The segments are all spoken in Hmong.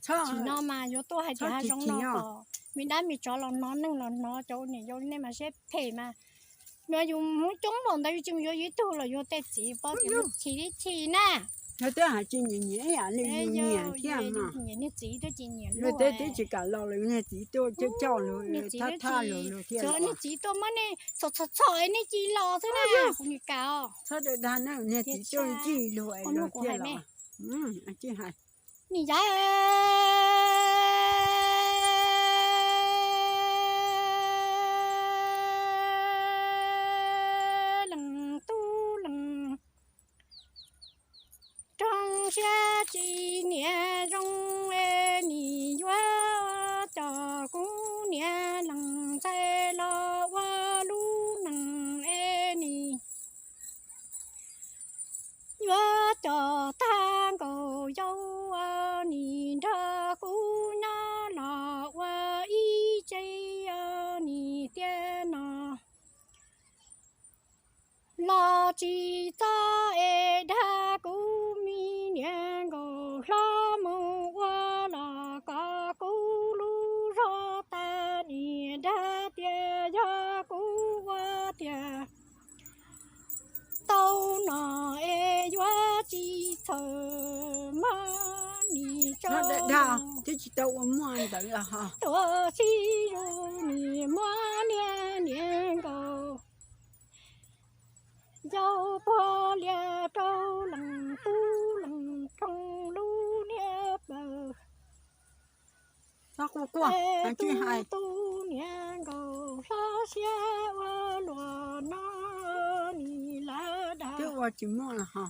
Tsis no mas yuav tuaj hais tias hav zoov no kom me dab me tsov los hnov neeg los hnov cov niam yau nej mas siab phem mas. Yog yus hmoob coob npaum ntawd yus tsis mus yuav yus ib tug los yus tej txiv paub tias chim li chim na. Yog twb hais tsis nyiam nyiam ib yam li yus nyiam thiab mas. Niag txiv twb tsis nyiam luag, twb tsis kam los los niag txiv tuaj coj coj luag, thab thab luag luag thiab los. Niag txiv tuaj muab nej txhom txhom txhom nej cia los xwb na, kuv nim kam os. Txhob dag dag na, niag txiv tuaj ncig luag luag thiab los. Nim yam leej tub leej roog siab tsis niam zoo es nim yuav coj kuv niam leej ntxhais los ua lub neej es nim yuav coj tag nkaus yau, nim nrog kuv nyob los ua ib tse, nim tiam no los tsis txog es dag kuv me niam nkauj hlob mus ua los kom kuv lub zog tas, nim dag tias yog kuv ua tiag tau no es yuav tsis txhaum mas nim tso dag, twb tsis tau ua muaj ntawd los ho. Tuaj sib zog nim muab niag niam nkauj yau puag lias rau leej tub leej roog lub niag pawg. Tub niam nkauj hlob siab ua luaj no nim lawv dag. Twb ua tsis muaj los ho.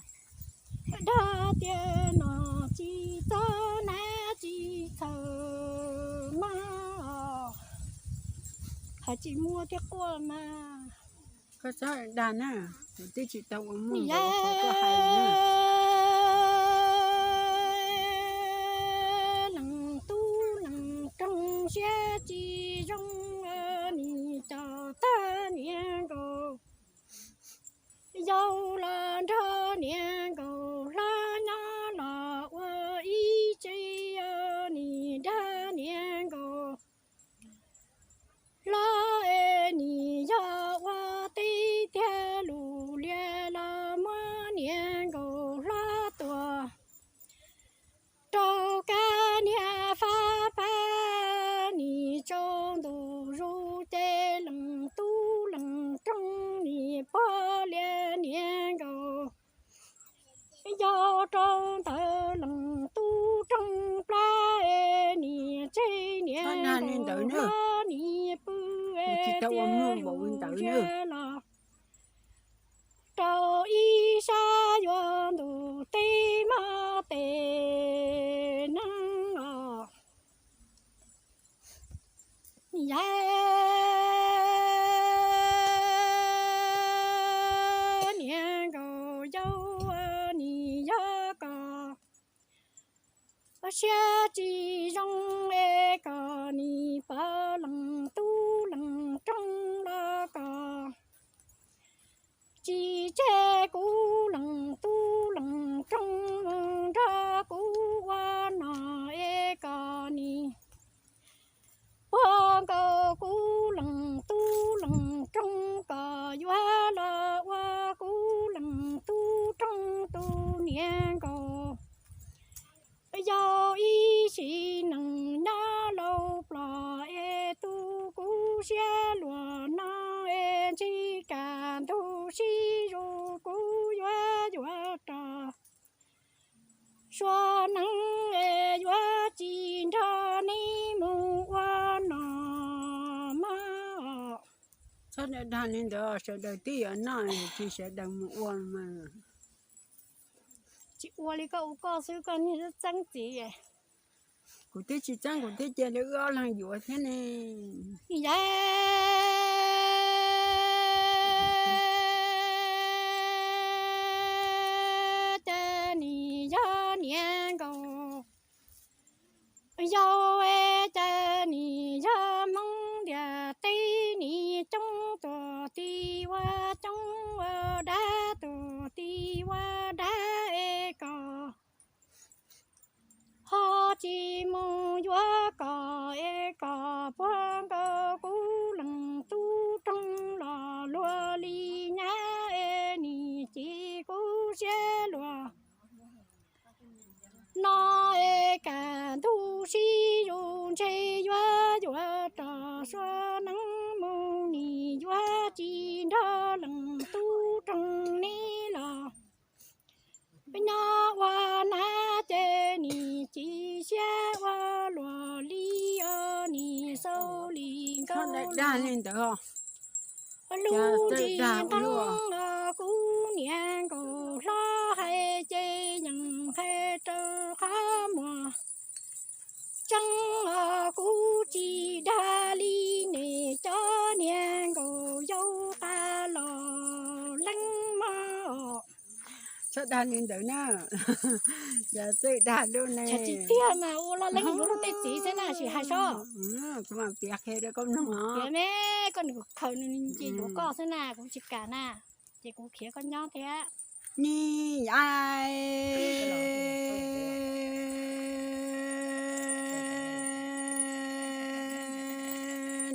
Dag tias no tsis txhob na, tsis txhaum mas. Hais tsis muaj thiab quaj mas. Koj txhob dag na, kuv twb tsis tau ua muaj ntawd, koj hais na. Leej tub leej roog siab tsis zoo, nim coj tag niam nkauj yau los nrog niam nkauj hlob nyob los ua ib tse, nim dag niam nkauj hlob es nim yog ua teb tiag lus lias los muab niam nkauj hlob tua rau kab niag fab fab, nim tsaus ntuj zus ces leej tub leej roog nim puag lias niam nkauj yau rau ntawm leej tub roog plab es nim tseg niam nkauj hlob nim pw es tiag lus ntsia los rau ib sab yuav ntuj teb mog tes neeg os. Yam niam nkauj yau, nim yog koj siab tsis zoo es koj nim pom leej tub leej roog los koj tsis tseg kuv leej tub leej roog nrog kuv ua no es koj nim puag nkaus kuv leej tub leej roog, koj yuav los ua kuv leej tub roog tus niam nkauj yau ib sim neej nyob laus plos es tu kuv siab luag no es ntsig kaj ntug sib zus kuv yuav yuav rau sua neeg es yuav tsis nrog nej mus ua no mas. Txhob dag li ntawd, sawv daws twb yuav noj tsis sawv daws mus ua mas. Tsis ua li koj ua koj xwb, koj niag txeeb txiv. Kuv twb tsis txeeb, kuv twb cia li wb ob leeg yuav thiab ne. Yam cas nim yog niam nkauj yau, cas nim yog hmoob ntiaj teb, nim coob tuag ti ua coob, ua dab tuag ti ua dab es koj ho tsis Mus yuav kom es kom puag nkaus kuv leej tub roog los luag li nyab es nim ces kuv siab luag no es kaj ntug sib zus ntshe yuav yuav rov sua neeb mus nim yuav tsis nrog leej tub roog neb los. Peb nyob ua nab ces nim cis siab ua luag li os nim xau li nkauj li ntawd. Lub ntsig nteeb os kuv niam nkaus hlob hais ces yeej hais rau qhov muag tseeb os kuv tsis dag li nim cov niag nkaus yau qab los leeb mog. Txhob dag li ntawd na, yog txawj dag lub ne. Tsis tiag mas ua loj leeb yuav luag tej txiv xwb na sim hais sob. Kuv mam piav qhia rau koj mloog os. Piav me, koj nws khaws nws ces yuav koj xwb na kuv tsis kam na, ces kuv khiav koj nyob thiab. Ni ai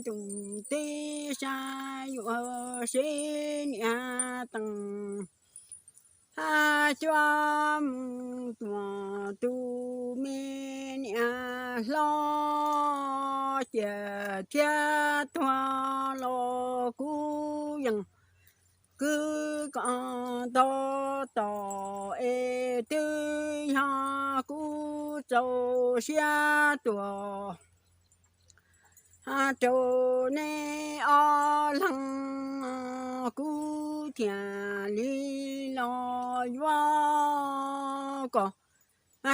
tus teb sab yuav seb niam tees hab cuab mus tuam tus me niam hlob cia thiab tuag los kuv yeej kwv kom nto tos es twb yog kuv txaus siab tuag rau neb ob leeg, kuv thiaj li los yuav kom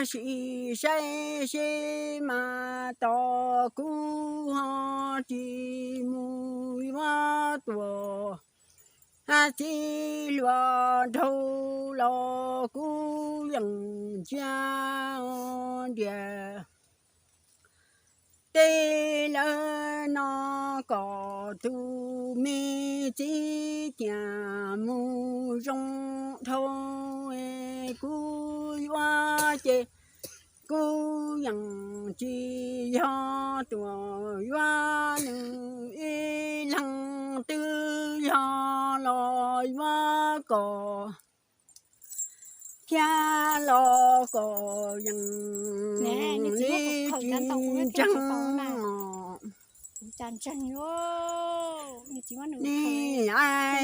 sim saib seb mas tos kuv ho tsis mus yuav tuam txiv hluas nraug los kuv yeej ntsia ntias tej lawv no kom tus me txiv tias mus zoo dhau kuv yuav ces kuv yeej tsis yog tuam yuav nws ib leeg twb yog los yuav kom thiab los kom yeej li tsis ntseeg. Ni ai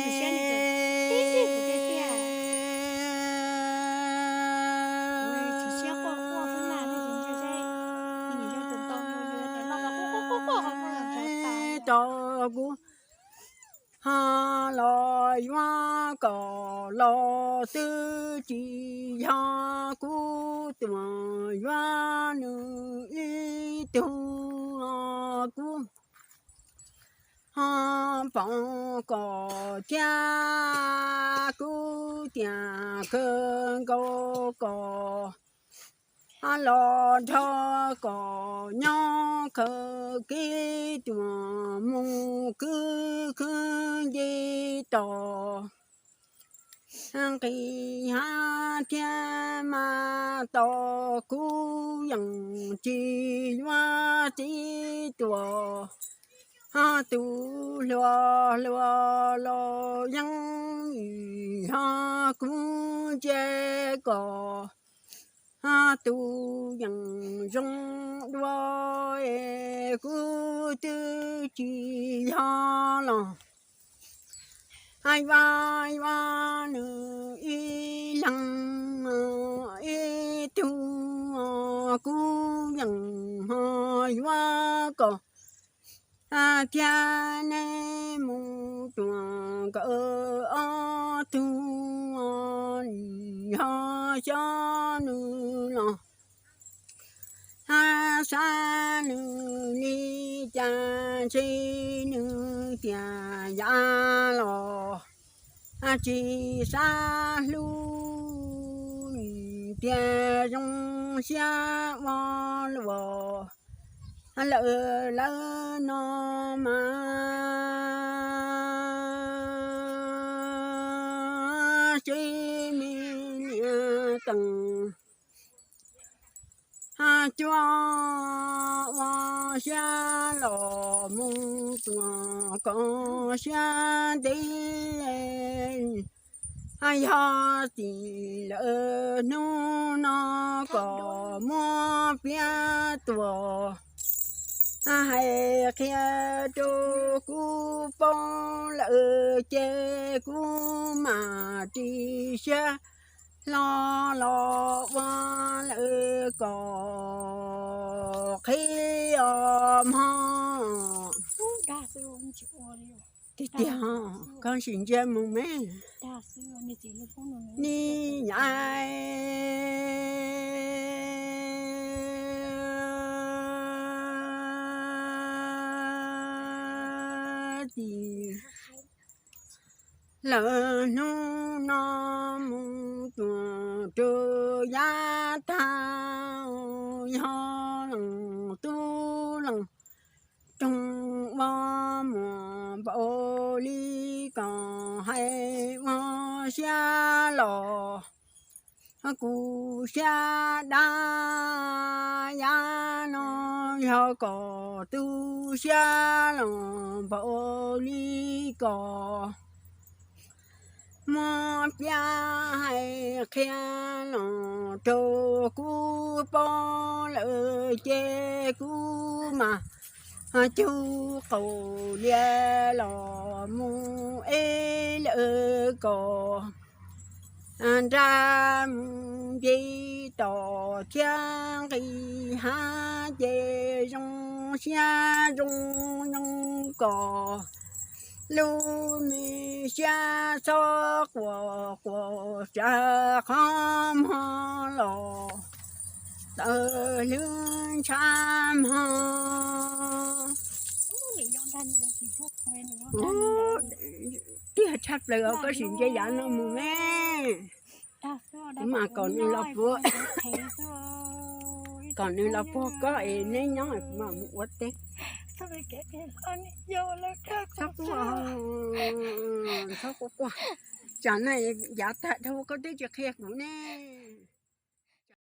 rau kuv ho los yuav kom los xwb tsis yog kuv tuam yuav nws ib tug kuv ho pom kom thiab kuv tias kawg nkaus kom los nrog kom nyob kawg kev tuam mus kwv khwb nce tos nqis hab thiab mas tos kuv yeej tsis yuav txiv tuam ho tus hluas hluas los yeej ho kuv ntsia kom ho tus yeej zoo dua es kuv twb tsis yog los yuav yuav nws ib leeg ib tug kuv yeej ho yuav kom thiab neb mus tuam nkawd ob tug ho xyov nws los hab xav nws li cas ntshe nws tias yav los tsis xav hlub tias zoo siab ua luaj lawm lawv no mas seb me niam tees Cuaj ua siab los mus tuaj kom siab ntev, yog tim lawm hnub no kom muab piav tuaj hais qhia rau kuv paub lawm ces kuv mam ris siab hlo los ua lawm kom qhib os mog. Tiag tiag, koj sim ntsia mus me. Ni nyav tim lawm hnub no mus tuaj rau yav tag, yog leej tub leej roog ua muag npaum li koj hais ua siab los kuv siab dab, yav no yog kom tu siab los npaum li koj muab piav hais qhia los rau kuv paub lawm ces kuv mam cug qaum lias los mus es lawm kom nra mus nce tom thiab nqis hav ces zoo siab zoo zoo kom lub me siab txhob quas quas tsa qhov muag los tawm hlwb ntshav mog. Tiag tshaj plaws os, koj sim ntsia yav no mus me. Kuv mam kom nws los puag, kom nws los puag koj es neb nyob kuv mam mus ua teb. Txhob quaj, txhob quaj quaj. Tsam no yav tag dhau koj twb tsis qhia kuv ne.